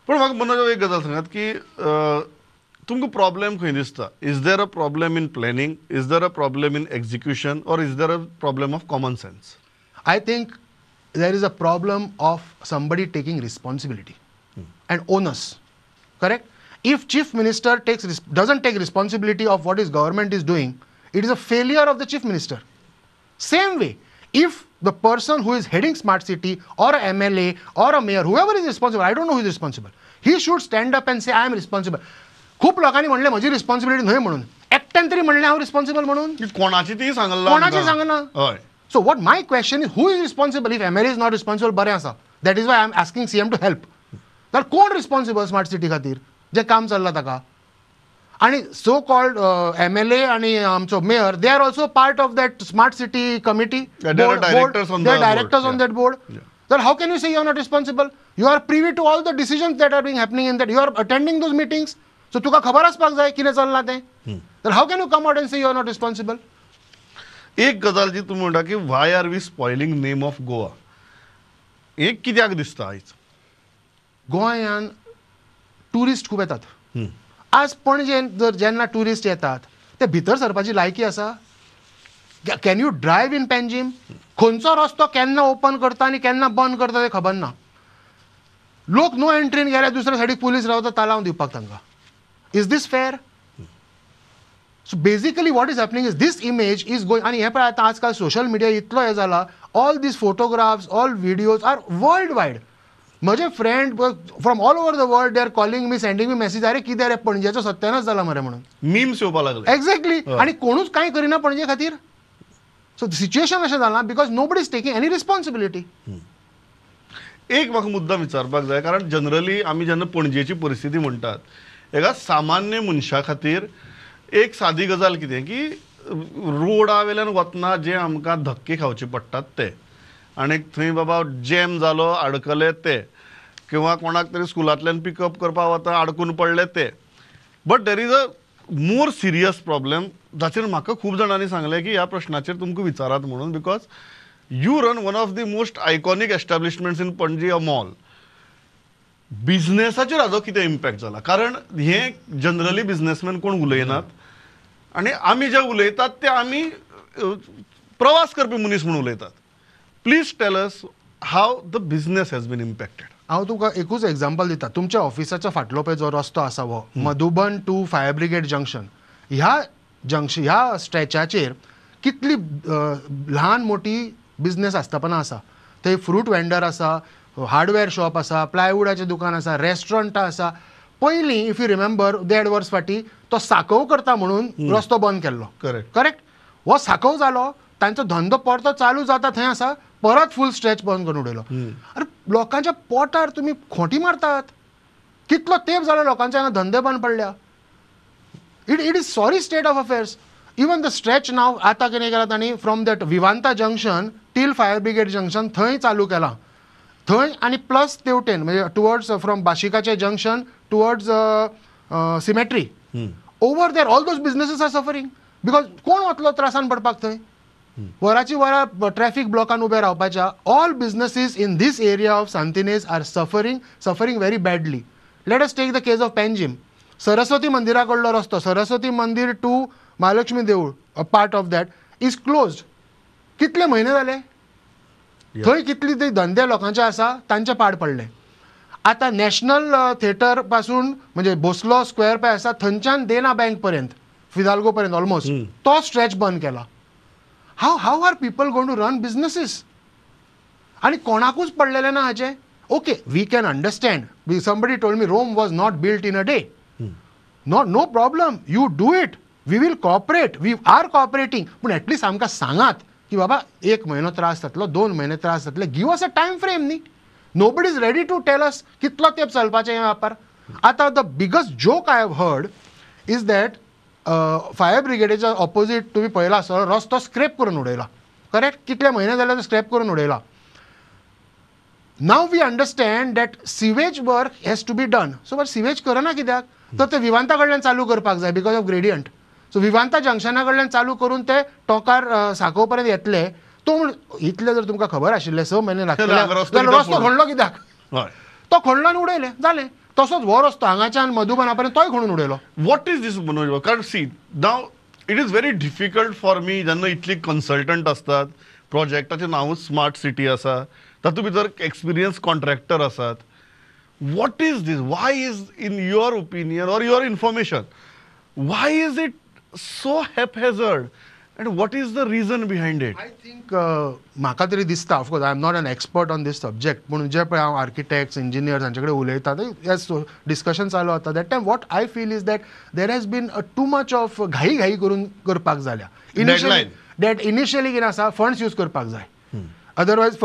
पूण म्हाका मनोज एक गजाल सांगात की तुमकां प्रॉब्लेम खंय दिसता? Is there a problem in planning, is there a problem in execution, or is there a problem of common sense? I think there is a problem of somebody taking responsibility and onus, correct? If chief minister takes doesn't take responsibility of what his government is doing, it is a failure of the chief minister. Same way, if the person who is heading smart city or a MLA or a mayor, whoever is responsible, I don't know who is responsible, he should stand up and say I am responsible. खूप लोकांनी म्हणलें म्हजी responsibility न्हय म्हणून, एकट्यान तरी म्हणलें हांव रिस्पॉन्सिबल म्हणून, कोणाची ती सांगला, कोणाची सांगना. So what my question is, who is responsible? If MLA is not responsible, बरें आसा, that is why I am asking CM to help. तर कोण रिस्पॉन्सिबल स्मार्ट सिटी खातीर जें काम चल्लां ताका? आनी सो कॉल्ड MLA आनी आमचो mayor, they are also part of that smart city committee, directors on that board. तर how can you say you are not responsible? You are privy to all the decisions that are being happening in that, you are attending those meetings. So तुका खबर आसपाक जाय कितें चल्लां तें. तर how can you come out and say you are not responsible? एक गजाल जी तुमी म्हणटा की why are we spoiling name of Goa, हें कित्याक दिसता आयज? गोंयान ट्युरिस्ट खूब येतात. आज पणजेन जर जेन्ना ट्युरिस्ट येतात ते भितर सरपाची लायकी आसा? Can you drive in Panjim? खंयचो रस्तो केन्ना ओपन करता आनी केन्ना बंद करता तें खबर ना. लोक नो एंट्रीन गेल्यार दुसऱ्या सायडीक पुलीस रावता तालांव दिवपाक तांकां. Is this fair? So basically what is happening is this image is going. आनी हें पळय आतां आजकाल सोशल मिडिया इतलो हें जाला, all these photographs, all videos are world wide. म्हजे friend from all over the world they are calling me, sending me message, अरे कितें रे पणजेचो सत्यानाश जाला मरे म्हणून, मीम्स येवपाक लागले. एक्झॅक्टली. आनी कोणूच कांय करिना पणजे खातीर. सो सिच्युएशन अशें जालां because nobody is taking any responsibility. एक म्हाका मुद्दा विचारपाक जाय, कारण जनरली आमी जेन्ना पणजेची परिस्थिती म्हणटात, एका सामान्य मनशा खातीर एक सादी गजाल कितें की रोडा वयल्यान वतना जे आमकां धक्के खावचे पडटात ते, आनी थंय बाबा जॅम जालो आडकले ते, किंवा कोणाक तरी स्कुलांतल्यान पिकअप करपाक वता आडकून पडले ते. But there is a more serious problem जाचेर म्हाका खूब जाणांनी सांगलें की ह्या प्रश्नाचेर तुमकां विचारात म्हणून, because you run one of the most iconic establishments in Panaji, a mall. बिझनेसाचेर हाजो कितें इम्पॅक्ट जाला? कारण हें जनरली बिझनेसमॅन कोण उलयनात, आनी आमी जे उलयतात ते आमी प्रवास करपी मनीस म्हूण उलयतात. Please tell us how the business has been impacted. हांव तुका एकूच एग्जाम्पल दिता. तुमच्या ऑफिसाच्या फाटलो पळय जो रस्तो आसा हो Madhuban to fire brigade junction, ह्या जंक्शन ह्या स्ट्रेचाचेर कितली ल्हान मोठी बिजनेस आस्थापनां आसा. थंय फ्रूट वेंडर आसा, हार्डवेअर शॉप आसा, प्लायवुडाचें दुकान आसा, रेस्टॉरंटां आसा. पयलीं if you remember 1.5 वर्स फाटीं तो साकव करता म्हणून रस्तो बंद केल्लो. Correct correct. हो साकव जालो, तांचो धंदो परतो चालू जाता थंय आसा, परत फूल स्ट्रेच बंद करून उडयलो. अरे लोकांच्या पोटार तुमी खोंटी मारतात. कितलो तेंप जालो लोकांचे हांगा धंदे बंद पडल्या. It is sorry state of affairs. Even the stretch now आतां कितें केलां तांणी, from that Vivanta junction till fire brigade junction थंय चालू केलां थंय, आनी प्लस तेवटेन म्हणजे टुवर्ड्स फ्रॉम बाशिकाचें junction towards cemetery over there all those businesses are suffering because कोण वतलो त्रासान पडपाक थंय? वराची वरां ट्रॅफिक ब्लॉकान उबे रावपाच्या. All businesses in this area of Santa Inez are suffering, suffering very badly. Let us take the case of Panjim. Saraswati मंदिरा कडलो रस्तो, सरस्वती मंदीर टू महालक्ष्मी देवूळ, a part of that is closed. कितले म्हयने जाले थंय कितली ते धंदे लोकांचे आसा तांचे पाड पडले. आतां नॅशनल थिएटर पासून म्हणजे भोसलो स्क्वेअर पळय आसा थंयच्यान देना बँक पर्यंत, फिदाल्गो पर्यंत ऑलमोस्ट तो स्ट्रेच बंद केला. How how are people going to run businesses? आनी कोणाकूच पडलेलें ना हाचें. Okay, we can understand. Somebody told me Rome was not built in a day. No problem, you do it, we will cooperate, we are cooperating. पूण at least आमकां सांगात की बाबा 1 म्हयनो त्रास जातलो, 2 म्हयने त्रास जातले, give us a time frame न्ही. Nobody is ready to tell us कितलो तेंप चलपाचें हें व्यापार. आतां the biggest joke I have heard is that fire ब्रिगेडीच्या opposite तुमी पळयला आसतलो रस्तो स्क्रॅप करून उडयला. करेक्ट? कितले म्हयने जाले तो स्क्रॅप करून उडयला. Now we understand that sewage work has to be done. So but sewage करना कित्याक? तर ते विवांता कडल्यान चालू करपाक जाय because of gradient. So Vivanta जंक्शना कडल्यान चालू करून ते टोंकार साकोव पर्यंत येतले. तो इतले जर तुमकां खबर आशिल्लें 6 म्हयने लागतले जाल्यार रस्तो खणलो कित्याक? तो खणलो आनी उडयलें, जालें. तसोच हो रस्तो हांगाच्यान मधुबना पर्यंत तोय खणून उडयलो. What is this, Manoj? कारण see, now it is very difficult for me, जेन्ना इतली कन्सल्टंट आसतात, प्रोजेक्टाचें नांवूच स्मार्ट सिटी आसा, तातूंत भितर एक्सपिरियन्स कॉन्ट्रॅक्टर आसात. What is this? Why is, in your opinion or your information, why is it so haphazard and what is the reason behind it? I think, म्हाका तरी दिसता, of course I am not an expert on this subject, पूण जे पळय हांव architects, engineers हांचे कडेन उलयता, discussion चालू जाता, that time what I feel is that there has been too much of घाई घाई करून करपाक जाल्या. Deadline. That initially कितें आसा, फंड्स यूज करपाक जाय, otherwise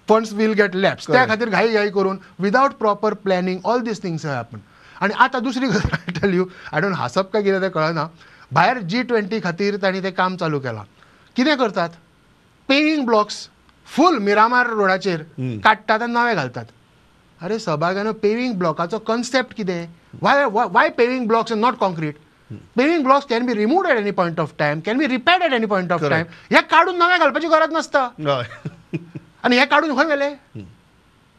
funds will get lapse. त्या खातीर घाई घाई करून without proper planning all these things happen. आनी आतां दुसरी गजाल tell you, I don't, हांसप काय कितें तें कळना. भायर जी 20 खातीर तांणी तें काम चालू केलां. कितें करतात? पेविंग ब्लॉक्स फूल मिरामार रोडाचेर काडटात आनी नवे घालतात. अरे सभाग्यानो, पेविंग ब्लॉकाचो कन्सेप्ट कितें? Why paving blocks and not concrete? Paving blocks can be remove at any point of time, can be repaired at any point of time. हे काडून नवे घालपाची गरज नासता. आनी हे काडून खंय गेले?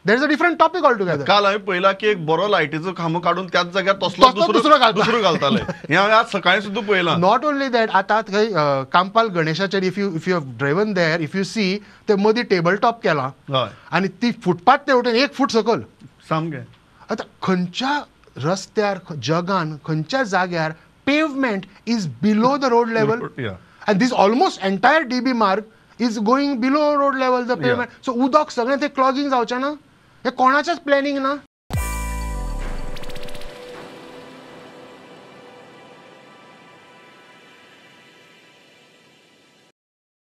There is a different topic altogether. काल हांवें पळयला की एक बरो लायटीचो खांबो काडून त्याच जाग्यार तसलो तसलोच दुसरो घालता. दुसरो घालताले. हें हांवें आज सकाळीं सुद्दां पळयलां. Not only that, आतां थंय Campal गणेशाचेर if you have driven there, if you see, ते मदीं टेबल टॉप केला आनी ती फुटपाथ ते वटेन एक फूट सकल. आतां खंयच्या रस्त्यार, जगान खंयच्या जाग्यार pavement is below the road level? And this almost entire DB Marg is going below road level, the pavement. So उदक सगळें ते क्लॉगींग जावचें ना? हें कोणाचेंच प्लॅनिंग ना.